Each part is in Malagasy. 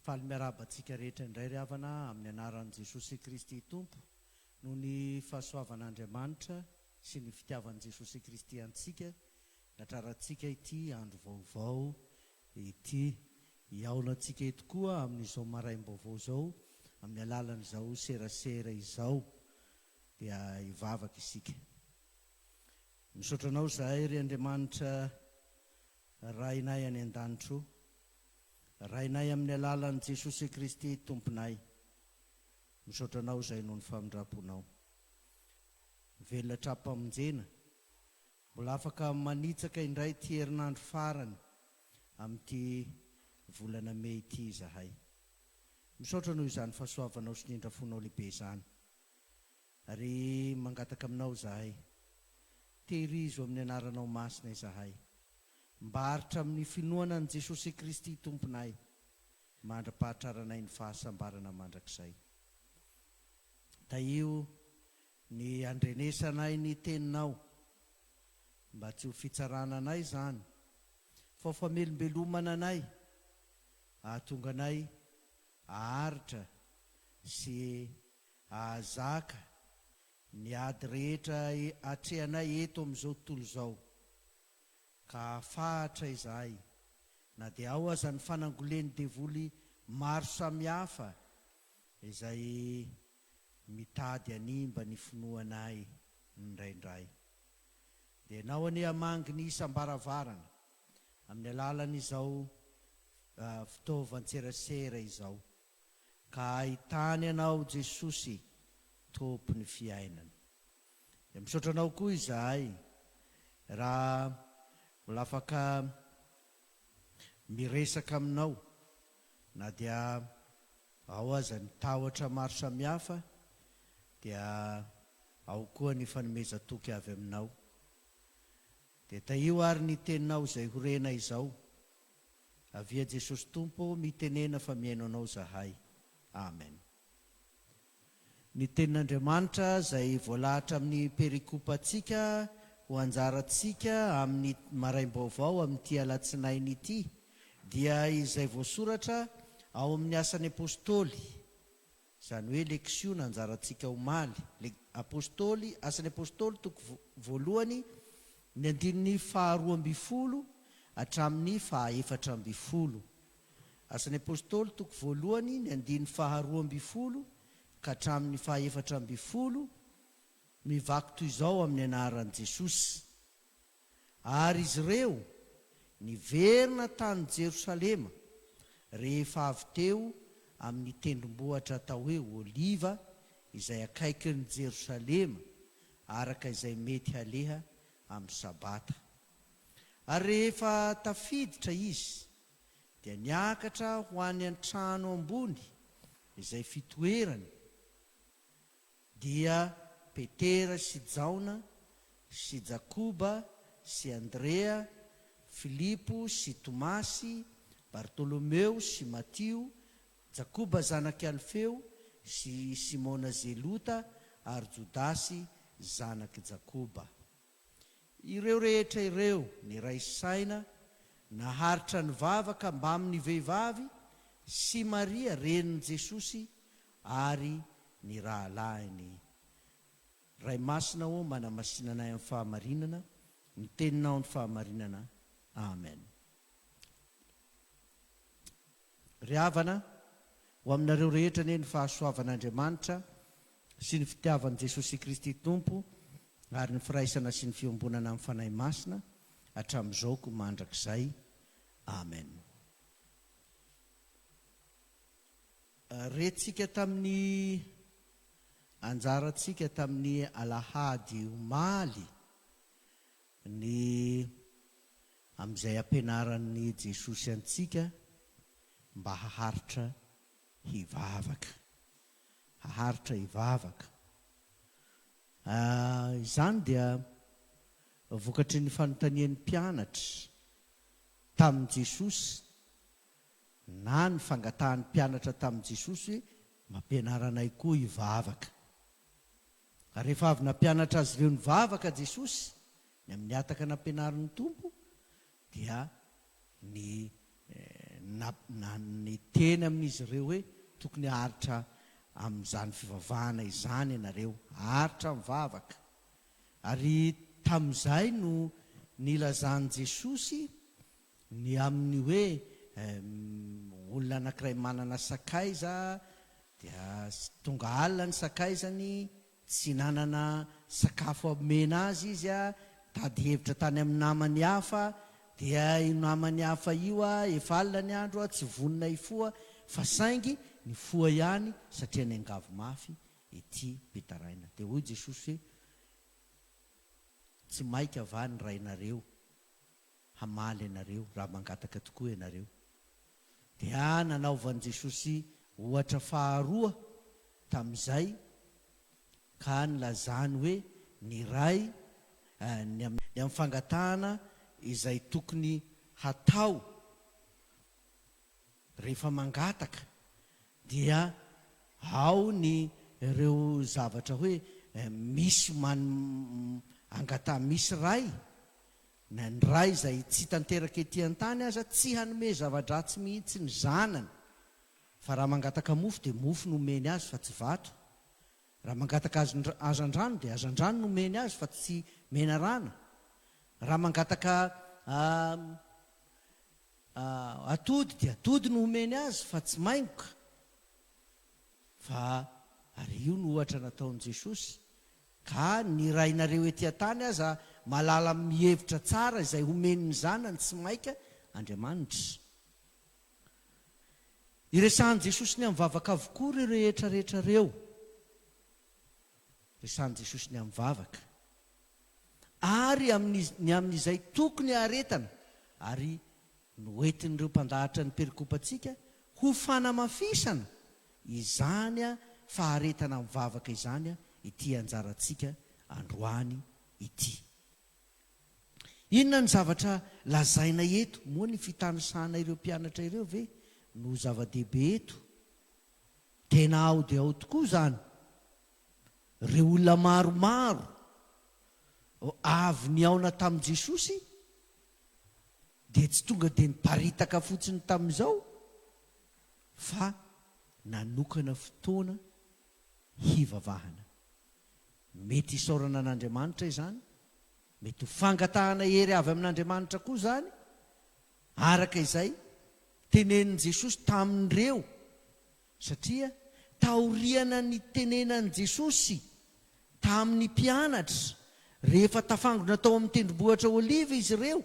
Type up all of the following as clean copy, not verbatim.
Faly miarahaba antsika rehetra indray ry havana amin'ny anaran'i Jesosy Kristy Tompo noho ny fahasoavan'Andriamanitra sy ny fitiavan'i Jesosy Kristy antsika natrarantsika ity andro vaovao ity. Hihaona antsika eto koa amin'izao maraim-baovao izao amin'ny alalan'izao serasera izao dia hivavaka isika. Misaotra anao izahay ry Andriamanitra Rainay any an-danitra o. Rainay amin'ny alalan'i Jesosy Kristy Tomponay. Misaotra Anao izay noho ny famindram-ponao. Velona hatrampamonjena. Mbola afaka manitsaka indray ity herinandro farany amin'ity volana mey ity izahay. Misaotra noho izany fahasoavanao sy ny indrafonao lehibe izany. Ary mangataka aminao izahay, tehirizo amin'ny anaranao masina izahay, mba haharitra amin'ny finoana an'i Jesosy Kristy Tomponay, mandra-pahatraranay ny fahasambarana mandrakizay. Tahio ny handrenesanay ny Teninao, mba tsy ho fitsarana anay izany, fa ho famelombelomana anay, hahatonga anay haharitra sy Hahazaka ny ady rehetra atrehanay eto amin'izao tontolo izao, ka hahafahatra izahay, na dia ao aza ny fanangolen'ny devoly maro samihafa izay mitady hanimba ny finoanay indraindray. Dia Ianao anie hamangy ny isam-baravarana amin'ny alalan'izao fitaovan-tserasera izao. Ka ahitany anao Jesosy Tompon'ny fiainana. Dia misaotra anao koa izahay raha mbola afaka miresaka aminao na dia ao aza ny tahotra maro samihafa dia ao koa ny fanomezan-toky avy aminao. Dia tahio ary ny teninao izay ho renay izao. Avia Jesosy Tompo ô mitenena fa mihaino anao zahay. Amen. Ny tenin'Andriamanitra izay voalahatra amin'ny perikopantsika ho anjarantsika amin'ny maraim-baovao amin'ity alatsinainy ity dia izay voasoratra ao amin'ny Asan'ny Apostoly Izany hoe leksiona anjarantsika omaly, le Apostoly, Asan'ny Apostoly toko voalohany, ny andininy faharoa ambin'ny folo hatramin'ny faha-efatra ambin'ny folo. Asan'ny Apostoly toko voalohany, ny andininy faharoa ambin'ny folo ka hatramin'ny faha-efatra ambin'ny folo, mivaky toy izao amin'ny anaran'i Jesosy. Ary izy ireo niverina tany Jerosalema rehefa avy teo amin'ny tendrombohitra atao hoe Oliva izay akaikin'i Jerosalema, araka izay mety haleha amin'ny Sabata. Ary rehefa tafiditra izy, dia niakatra ho any an-trano ambony izay fitoerany, dia Petera sy Jaona sy Jakoba sy Andrea, Filipo sy Tomasy, Bartolomeo sy Matio, Jakoba zanak'i Alfeo sy Simona Zelota ary Jodasy zanak'i Jakoba. Ireo rehetra ireo niray saina naharitra nivavaka mbamin'ny vehivavy sy Maria renin'i Jesosy ary ny rahalahiny. Ray Masina ô manamasina anay amin'ny fahamarinana, ny teninao ny fahamarinana. Amen. Ry havana, ho aminareo rehetra anie ny fahasoavan'Andriamanitra sy ny fitiavan'i Jesosy Kristy Tompo ary ny firaisana sy ny fiombonana amin'ny Fanahy Masina hatramin'izao ko mandrakizay. Amen. Rentsika tamin'ny anjarantsika tamin'ny alahady omaly ny amin'izay ampianaran'i Jesosy antsika mba haharitra hivavaka. Haharitra hivavaka. Izany dia vokatry ny fanontanian'ny mpianatra tamin'i Jesosy na ny fangatahan'ny mpianatra tamin'i Jesosy hoe, Mampianara anay koa hivavaka. Ary rehefa avy nampianatra azy ireo nivavaka Jesosy, ny amin'ny hataka nampianarin'ny Tompo, dia ny Na, na niteny amin'izy ireo hoe, Tokony haharitra amin'izany fivavahana izany ianareo, haharitra mivavaka. Ary tamin'izay no nilazan'i Jesosy ny amin'ny hoe olona anankiray manana sakaiza dia tonga alina ny sakaizany, tsy nanana sakafo hamena azy izy, nitady hevitra tany amin'ny namany hafa, dia io namany hafa io efa alina ny andro, tsy vonona hifoha fa saingy nifoha ihany satria niangavy mafy ity mpitaraina. Dia hoy Jesosy hoe, Tsy maika va ny Rainareo hamaly anareo raha mangataka tokoa ianareo? Dia nanaovan'i Jesosy ohatra faharoa tamin'izay ka nilazany hoe ny Ray, ny amin'ny fangatahana izay tokony hatao rehefa mangataka dia ao ny ireo zavatra hoe misy man angataha misy ray na ny ray izay tsy tanteraka ety an-tany aza tsy hanome zava-dratsy mihitsy ny zanany fa raha mangataka mofo dia mofo no omeny azy fa tsy vato Raha mangataka hazandrano dia hazandrano no omeny azy fa tsy menarana. Raha mangataka atody dia atody no omeny azy fa tsy maingoka. Fa ary io no ohatra nataon'i Jesosy. Ka ny rainareo ety an-tany aza mahalala mihevitra tsara izay homeny ny zanany tsy maika Andriamanitra. Iresahan'i Jesosy ny amin'ny vavaka avokoa ireo rehetra rehetra ireo. Resahan'i Jesosy ny amin'ny vavaka. Ary amin'ny ny amin'izay tokony haharetana ary noentin'ireo mpandahatra ny perikopantsika ho fanamafisana izany faharetana amin'ny vavaka izany ity anjarantsika androany ity. Inona no zavatra lazaina eto? Moa ny fitanisana ireo mpianatra ireo ve no zava-dehibe eto? Tena ao dia ao tokoa izany. Ireo olona maromaro avy nihaona tamin'i Jesosy dia tsy tonga dia niparitaka fotsiny tamin'izao fa nanokana fotoana hivavahana. Mety hisaorana an'Andriamanitra izany, mety ho fangatahana hery avy amin'Andriamanitra koa izany, araka izay tenenin'i Jesosy tamin'ireo, satria taoriana nitenenan'i Jesosy tamin'ny mpianatra rehefa tafangona tao amin'ny tendrombohitra Oliva izy ireo,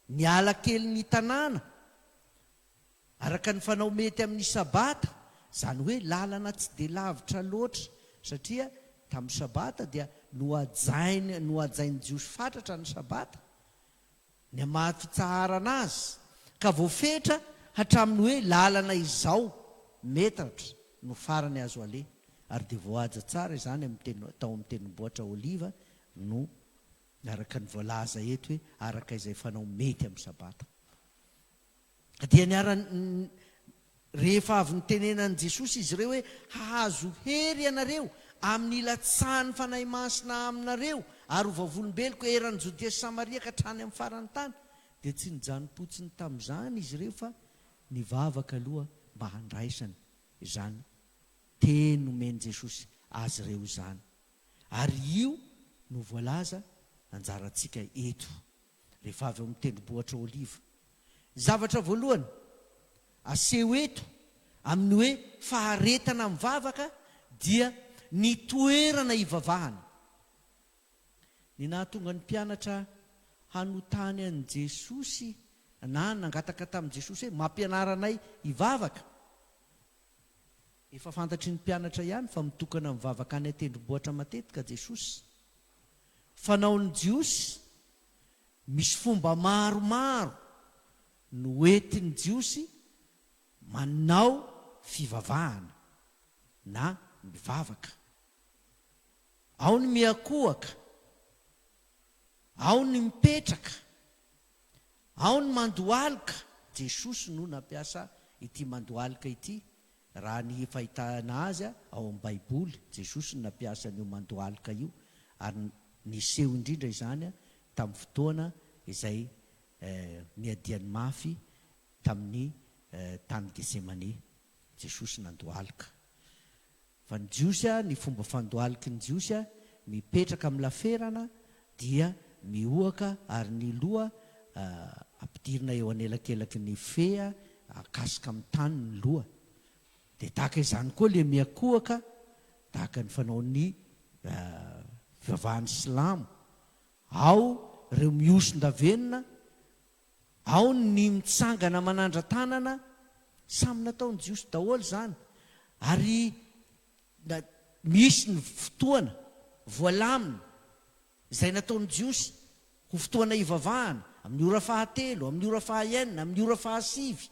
niala kely ny tanàna, Araka ny fanao mety amin'ny Sabata, izany hoe lalana tsy dia lavitra loatra, satria tamin'ny Sabata dia nohajainy nohajain'ny Jiosy fatratra ny Sabata, ny maha fitsaharana azy, ka voafetra hatramin'ny hoe lalana izao metatra no farany azo aleha, ary dia voahaja tsara izany amin'ny teny tao amin'ny tendrombohitra Oliva no araka ny voalaza eto hoe araka izay fanao mety amin'ny Sabata. Dia niara rehefa avy nitenenan'i Jesosy izy ireo hoe, Hahazo hery ianareo amin'ny hilatsahan'ny Fanahy Masina aminareo, ary ho vavolombeloko eran'i Jodia sy Samaria ka hatrany amin'ny faran'ny tany. Dia tsy nijanom-potsiny tamin'izany izy ireo fa nivavaka aloha mba handraisany izany teny nomen'i Jesosy azy ireo izany. Ary io no voalaza anjarantsika eto. rehefa avy ao amin'ny tendrombohitra Oliva. Ny zavatra voalohany aseho eto amin'ny hoe faharetana mivavaka dia ny toerana ivavahana. Ny nahatonga ny mpianatra hanotany an'i Jesosy na nangataka tamin'i Jesosy hoe mampianara anay hivavaka. Efa fantatry ny mpianatra ihany fa mitokana mivavaka any an-tendrombohitra matetika Jesosy. Fanaon'ny Jiosy, Misy fomba maromaro no entin'ny Jiosy manao fivavahana na mivavaka. Ao ny miakohaka, ao ny mipetraka, ao ny mandohalika, Jesosy no nampiasa ity mandohalika ity Raha ny fahitana azy ao amin'ny Baiboly, Jesosy no nampiasa an'io mandohalika io, ary niseho indrindra izany tamin'ny fotoana izay niadiany mafy tamin'ny. tany Getsemane, Jesosy nandohalika. Fa ny Jiosy, ny fomba fandohaliky ny Jiosy, mipetraka amin'ny laferana dia mihohaka ary ny loha ampidirina eo anelakelaky ny fe, akasoka amin'ny tany ny loha. Dia tahaka izany koa ilay miakohaka, tahaka ny fanaon'ny fivavahan'ny silamo. Ao ireo mihoson-davenona, ao ny mitsangana manandra-tanana, samy nataon'ny Jiosy daholo izany. Ary misy ny fotoana voalamina izay nataon'ny Jiosy ho fotoana hivavahana, amin'ny ora fahatelo, amin'ny ora fahaenina, amin'ny ora fahasivy.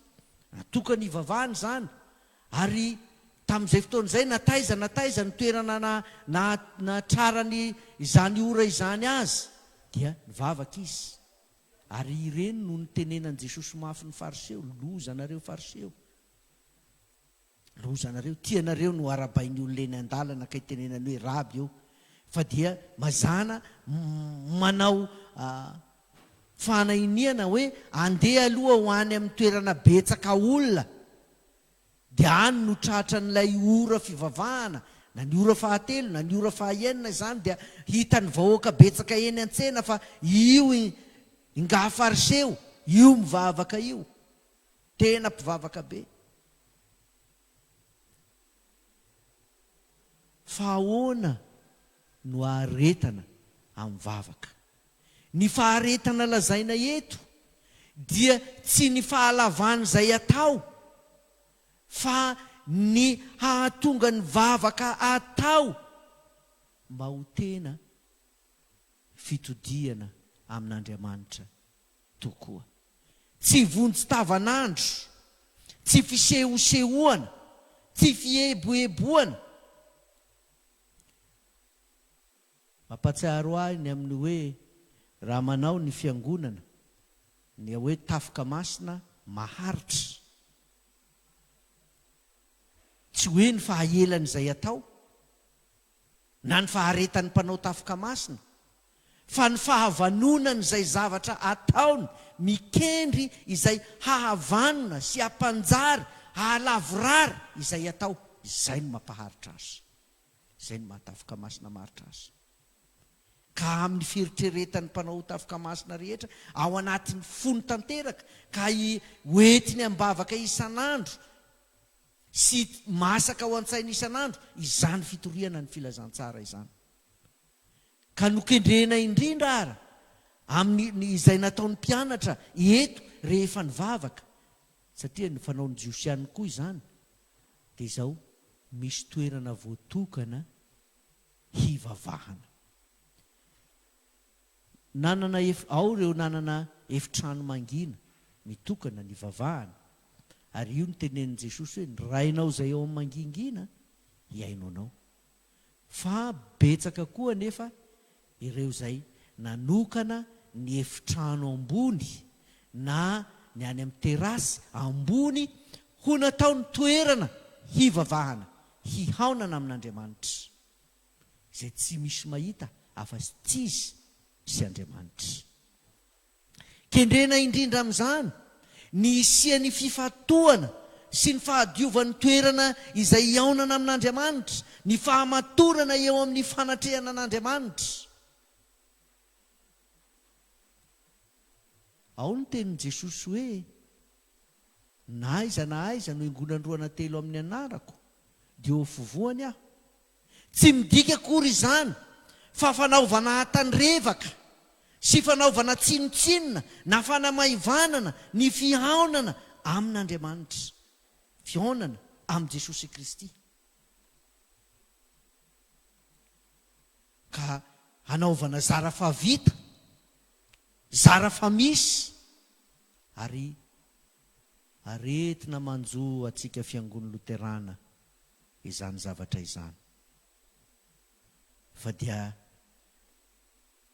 Natokana hivavahana izany. Ary tamin'izay fotoana izay, na taiza na taiza ny toerana nahatrarany izany ora izany azy, dia nivavaka izy. Ary ireny no nitenenan'i Jesosy mafy ny Fariseo, Lozanareo Fariseo! Lozanareo! Tianareo no arahabain'ny olona eny an-dalana ka itenenany hoe Raby ô! Fa dia mazàna manao fanahiniana hoe andeha aloha ho any amin'ny toerana betsaka olona dia any no tratran'ilay ora fivavahana, na ny ora fahatelo na ny ora fahaenina izany dia hitan'ny vahoaka betsaka eny an-tsena fa io ingahy fariseo io mivavaka io. Tena mpivavaka be. Fa ahoana no aharetana amin'ny vavaka? Ny faharetana lazaina eto dia tsy ny fahalavan'izay atao fa ny hahatonga ny vavaka atao mba ho tena fitodihana amin'Andriamanitra tokoa. Tsy vonjy tavanandro, tsy fisehosehoana, tsy fieboeboana. Mampatsiaro ahy ny amin'ny hoe raha manao ny fiangonana ny hoe tafika masina maharitra. Tsy hoe ny fahaelan'izay atao na ny faharetan'ny mpanao tafika masina fa ny fahavanonan'izay zavatra ataony mikendry izay hahavanona sy hampanjary, hahalavorary izay atao, izay no mampaharitra azy. Izay no maha tafika masina maharitra azy. Ka amin'ny fieritreretan'ny mpanao tafika masina rehetra, ao anatin'ny fony tanteraka, ka hoentiny am-bavaka isan'andro sy masaka ao an-tsainy isan'andro izany fitoriana ny filazantsara izany. Ka nokendrena indrindra ara amin'ny izay nataon'ny mpianatra eto rehefa nivavaka, satria ny fanaon'ny Jiosy ihany koa izany, dia izao, misy toerana voatokana hivavahana. Nanana ef, ao ireo nanana efitrano mangina, mitokana, nivavahana. Ary io no tenenin'i Jesosy hoe, ny Rainao izay ao amin'ny mangingina hihaino anao. Fa betsaka koa anefa ireo izay nanokana ny efitrano ambony na ny any amin'ny terasy ambony ho nataony toerana hivavahana, hihaonana amin'Andriamanitra, izay tsy misy mahita afa-tsy Izy sy Andriamanitra. Kendrena indrindra amin'izany ny hisian'ny fifantohana sy ny fahadiovan'ny toerana izay hihaonana amin'Andriamanitra, ny fahamatorana eo amin'ny fanatrehana an'Andriamanitra. Ao ny tenin'i Jesosy hoe, Na aiza na aiza no hiangonan'ny roa na telo amin'ny anarako, dia eo afovoany Aho. Tsy midika akory izany fa fanaovana atanirevaka sy fanaovana tsinontsinona na fanamaivanana ny fihaonana amin'Andriamanitra, fihaonana amin'i Jesosy Kristy. Ka hanaovana zara fa vita, zara fa misy, ary aretina manjo antsika Fiangon'ny Loterana izany zavatra izany. Fa dia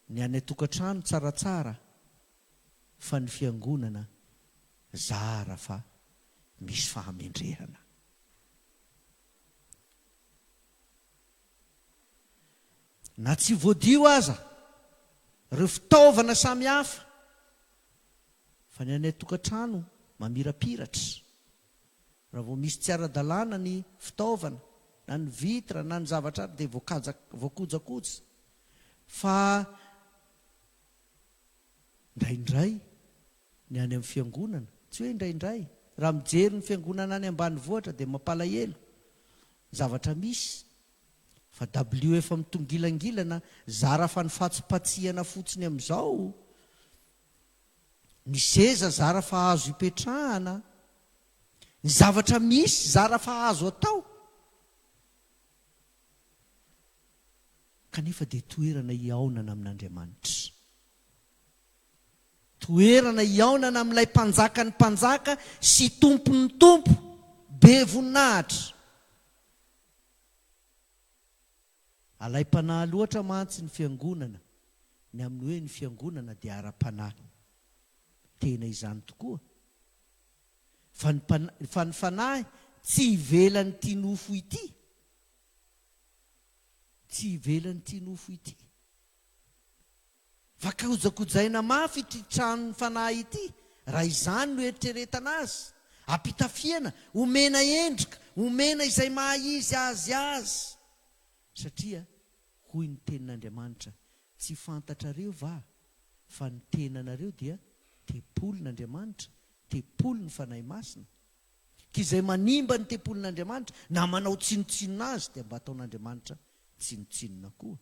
ny any an-tokantrano tsaratsara fa ny fiangonana zara fa misy fahamendrehana. Na tsy voadio aza ireo fitaovana samihafa fa ny any an-tokantrano mamirapiratra. Raha vao misy tsy ara-dalàna ny fitaovana, na ny vitre, na ny zavatra hafa dia voakaja, voakojakoja. Fa indraindray ny any amin'ny fiangonana, tsy hoe indraindray, raha mijery ny fiangonana any ambanivohitra dia mampalahelo ny zavatra misy. Fa dabilio efa mitongilangilana, zara fa ny fatsipatsihana fotsiny amin'izao. Ny seza zara fa azo ipetrahana, ny zavatra misy zara fa azo atao. Kanefa dia toerana hihaonana amin'Andriamanitra. Toerana hihaonana amin'ilay Mpanjakan'ny mpanjaka sy Tompon'ny tompo, be voninahitra. Alaim-panahy loatra mantsy ny fiangonana ny amin'ny hoe ny fiangonana dia ara-panahy. Tena izany tokoa. Fa ny fa ny fanahy tsy ivelan'ity nofo ity. Tsy ivelan'ity nofo ity. Fa kojakojaina mafy ity tranon'ny fanahy ity, raha izany no eritreretana azy. Ampitafiana, omena endrika, omena izay maha izy azy azy. Satria hoy ny tenin'Andriamanitra, Tsy fantatrareo va fa ny tenanareo dia tempolin'Andriamanitra, tempolin'ny Fanahy Masina? Ka izay manimba ny tempolin'Andriamanitra na manao tsinontsinona azy dia mba ataon'Andriamanitra tsinontsinona koa.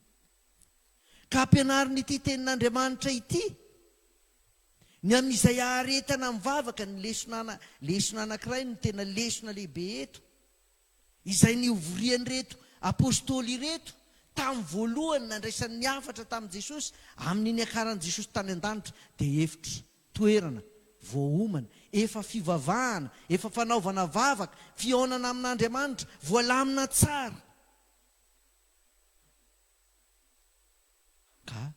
Ka ampianarin'ity tenin'Andriamanitra ity ny amin'izay aharetana mivavaka, ny lesona lesona anankiray no tena lesona lehibe eto. Izay nivorian'ireto Apostoly ireto tamin'ny voalohany nandraisany ny hafatra tamin'i Jesosy amin'ny niakaran'i Jesosy tany an-danitra dia efitra, toerana, voaomana, efa fivavahana, efa fanaovana vavaka, fihaonana amin'Andriamanitra, voalamina tsara. Ka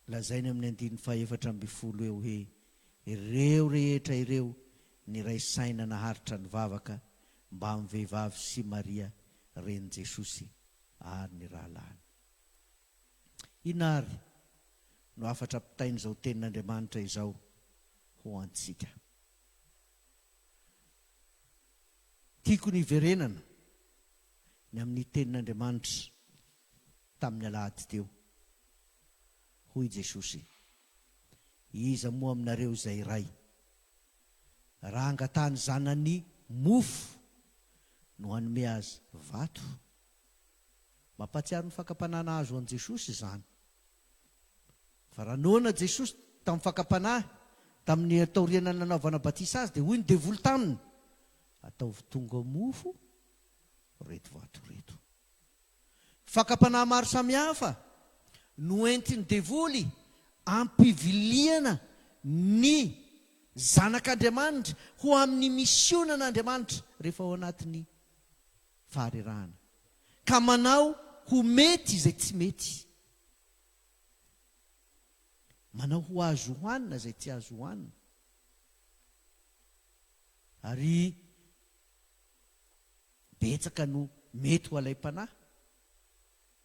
lazainy amin'ny andininy faha-14 eo hoe, Ireo rehetra ireo niray saina naharitra nivavaka mbamin'ny vehivavy sy Maria renin'i Jesosy ary ny rahalahiny. Inona àry no hafatra ampitain'izao Tenin'Andriamanitra izao ho antsika? Tiako ny hiverenana ny amin'ny Tenin'Andriamanitra tamin'ny alahady teo. Hoy Jesosy, Iza moa aminareo izay ray, raha angatahan'ny zanany mofo, no hanome azy vato? Mampahatsiaro ny fakam-panahy nahazo an'i Jesosy izany. Fa raha noana Jesosy tamin'ny fakam-panahy, tamin'ny taorianan'ny nanaovana batisa azy, dia hoy ny devoly taminy, Ataovy tonga mofo ireto vato ireto. Fakam-panahy maro samihafa no entin'ny devoly ampiviliana ny zanak'Andriamanitra ho amin'ny misionan'Andriamanitra rehefa ao anatin'ny faharerahana, ka manao ho mety izay tsy mety, manao ho azo hohanina izay tsy azo hohanina, ary Betsaka no mety ho alaim-panahy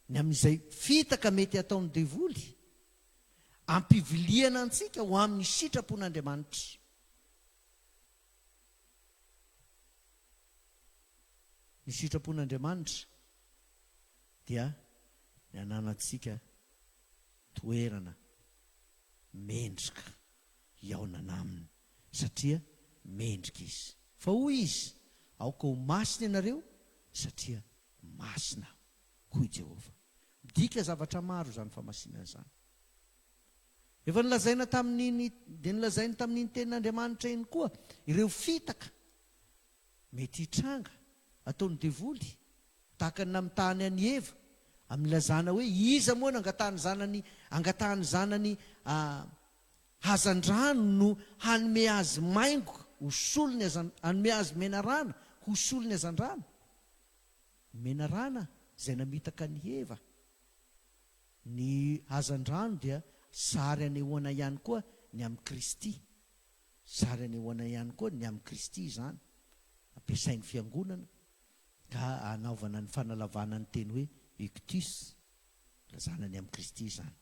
ny amin'izay fitaka mety hataon'ny devoly hampiviliana antsika ho amin'ny sitrapon'Andriamanitra. Ny sitrapon'Andriamanitra dia ny hananantsika toerana mendrika hihaonana aminy. satria mendrika izy. Fa hoy izy, Aoka ho masina ianareo, satria masina aho, hoy Jehovah. Midika zavatra maro izany famasinana izany. Efa nolazaina tamin'iny, dia nolazainy tamin'iny tenin'Andriamanitra iny koa ireo fitaka mety hitranga ataon'ny devoly, tahaka ny namitahany an'i Eva, amin'ny ilazana hoe iza moa no angatahan'ny zanany, angatahan'ny zanany Hazandrano no hanome azy maingoka ho solony hazan hanome azy menarana ho solony hazandrano. Ny menarana izay namitaka an'i Eva. Ny hazandrano dia sary anehoana ihany koa ny amin'i Kristy. Sary anehoana ihany koa ny amin'i Kristy izany. Ampiasain'ny Fiangonana ka anaovana ny fanalavana ny teny hoe ictus, ilazana ny amin'i Kristy izany.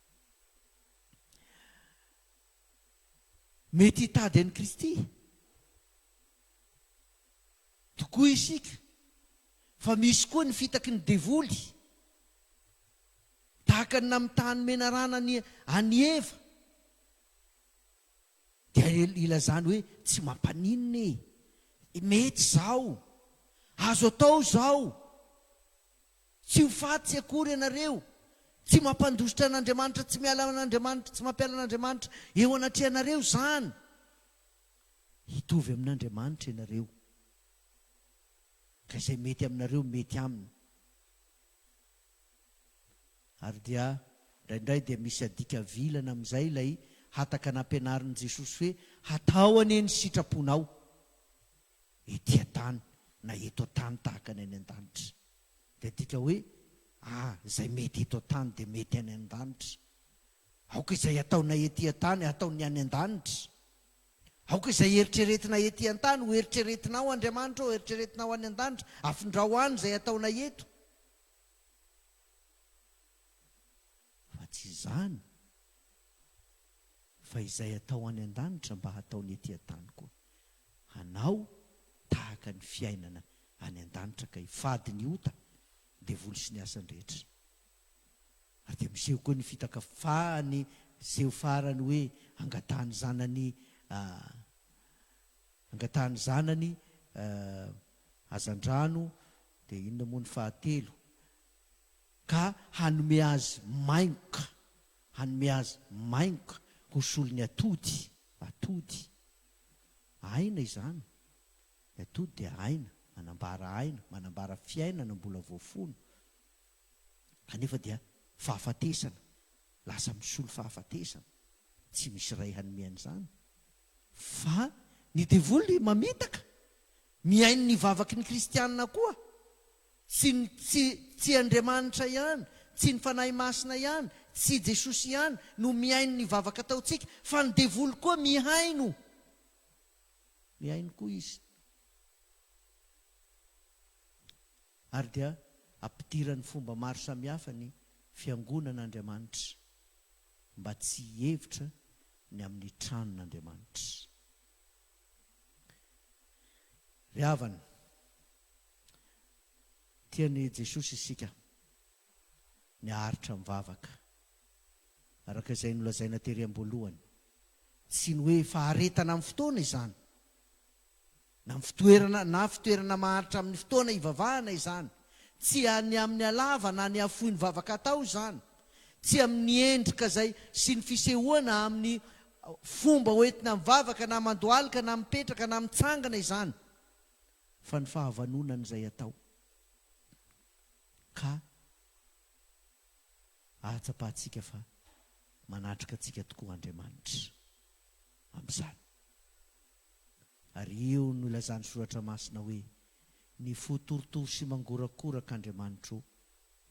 Mety hitady an'i Kristy. tokoa isika fa misy koa ny fitaky ny devoly, tahaka ny namitahan'ny menarana an'i an'i Eva, dia ilazany hoe tsy mampaninona e, mety izao, azo atao izao, tsy ho faty tsy akory ianareo, tsy mampandositra an'Andriamanitra, tsy miala an'Andriamanitra, tsy mampiala an'Andriamanitra eo anatrehanareo izany. Hitovy amin'Andriamanitra ianareo, ka izay mety aminareo mety aminy. Ary dia indraindray dia misy adika vilana amin'izay ilay hataka nampianarin'i Jesosy hoe hatao anie ny sitraponao ety an-tany na eto an-tany tahaka ny any an-danitra. Dia adika hoe ah, izay mety eto an-tany dia mety any an-danitra. Aoka izay ataonay ety an-tany hataon'ny any an-danitra. Aoka izay eritreretina ety an-tany ho eritreretinao Andriamanitra ô, eritreretinao any an-danitra, afindrao any izay ataonay eto. Fa tsy izany, fa izay atao any an-danitra mba hataony ety an-tany koa. Hanao tahaka ny fiainana any an-danitra ka hifady ny ota, devoly sy ny asany rehetra. Ary dia miseho koa ny fitaka fa ny seho farany hoe angatahan'ny zanany angatahan'ny zanany hazandrano dia inona moa ny fahatelo ka hanome azy maingoka hanome azy maingoka ho solon'ny atody atody aina izany ny atody dia aina manambara aina manambara fiainana mbola voafono Kanefa dia fahafatesana, lasa misolo fahafatesana, tsy misy ray hanome an'izany. Fa ny devoly mamitaka, mihaino ny vavaky ny kristiana koa. Tsy ny tsy tsy Andriamanitra ihany, tsy ny Fanahy Masina ihany, tsy Jesosy ihany no mihaino ny vavaka ataontsika, fa ny devoly koa mihaino. Mihaino koa izy. Ary dia ampidirany fomba maro samihafa ny Fiangonan'Andriamanitra mba tsy hihevitra ny amin'ny tranon'Andriamanitra. Ry havana, tian'i Jesosy isika ny haharitra mivavaka, araka izay nolazaina tery am-boalohany. Tsy ny hoe faharetana amin'ny fotoana izany, Na amin'ny fitoerana na fitoerana maharitra amin'ny fotoana ivavahana izany. Tsy ny amin'ny halava na ny hafohin'ny vavaka atao izany. Tsy amin'ny endrika izay sy ny fisehoana amin'ny fomba hoentina mivavaka na mandohalika na mipetraka na mitsangana izany, fa ny fahavanonana izay atao ka ahatsapantsika fa manatrika antsika tokoa Andriamanitra amin'izany. Ary io no ilazan'ny Soratra Masina hoe, Ny fo torotoro sy mangorakoraka Andriamanitro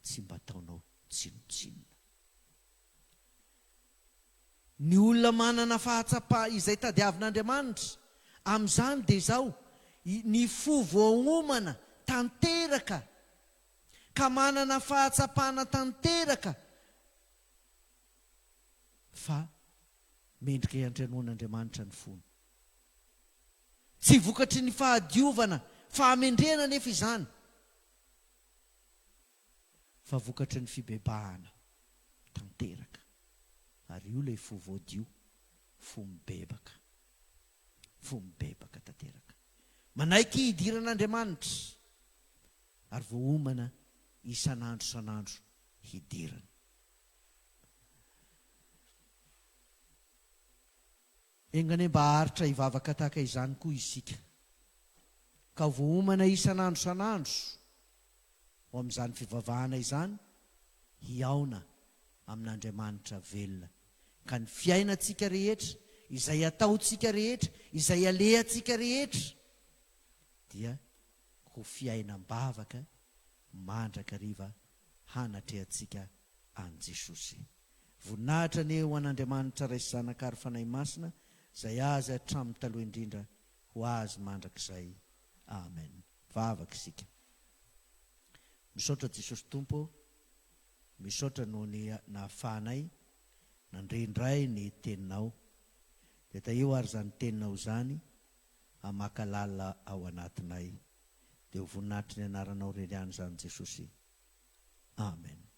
tsy mba ataonao tsinontsinona. Ny olona manana fahatsapa izay tadiavin'Andriamanitra amin'izany dia izao, ny fo voaomana tanteraka ka manana fahatsapana tanteraka fa mendrika hiantranoan'Andriamanitra ny fony. Tsy vokatry ny fahadiovana, fahamendrehana anefa izany, fa vokatry ny fibebahana tanteraka. Ary io ilay fo voadio, fo mibebaka. Fo mibebaka tanteraka. Manaiky hidiran'Andriamanitra, ary voaomana isan'andro isan'andro hidirany. Enga anie mba haharitra hivavaka tahaka izany koa isika, ka ho voaomana isan'andro isan'andro ho amin'izany fivavahana izany, hihaona amin'Andriamanitra velona, ka ny fiainantsika rehetra, izay ataontsika rehetra, izay alehantsika rehetra, dia ho fiainam-bavaka mandrakariva hanatrehantsika an'i Jesosy. Voninahitra anie ho an'Andriamanitra Ray sy Zanaka ary Fanahy Masina, izay Azy hatramin'ny taloha indrindra, ho Azy mandrakizay. Amen. Vavaka isika. Misaotra Jesosy Tompo ô, misaotra noho ny nahafahanay nandre indray ny Teninao. Dia tahio ary izany Teninao izany hamaka lalina ao anatinay. Dia ho voninahitry ny anaranao irery ihany izany Jesosy. Amen.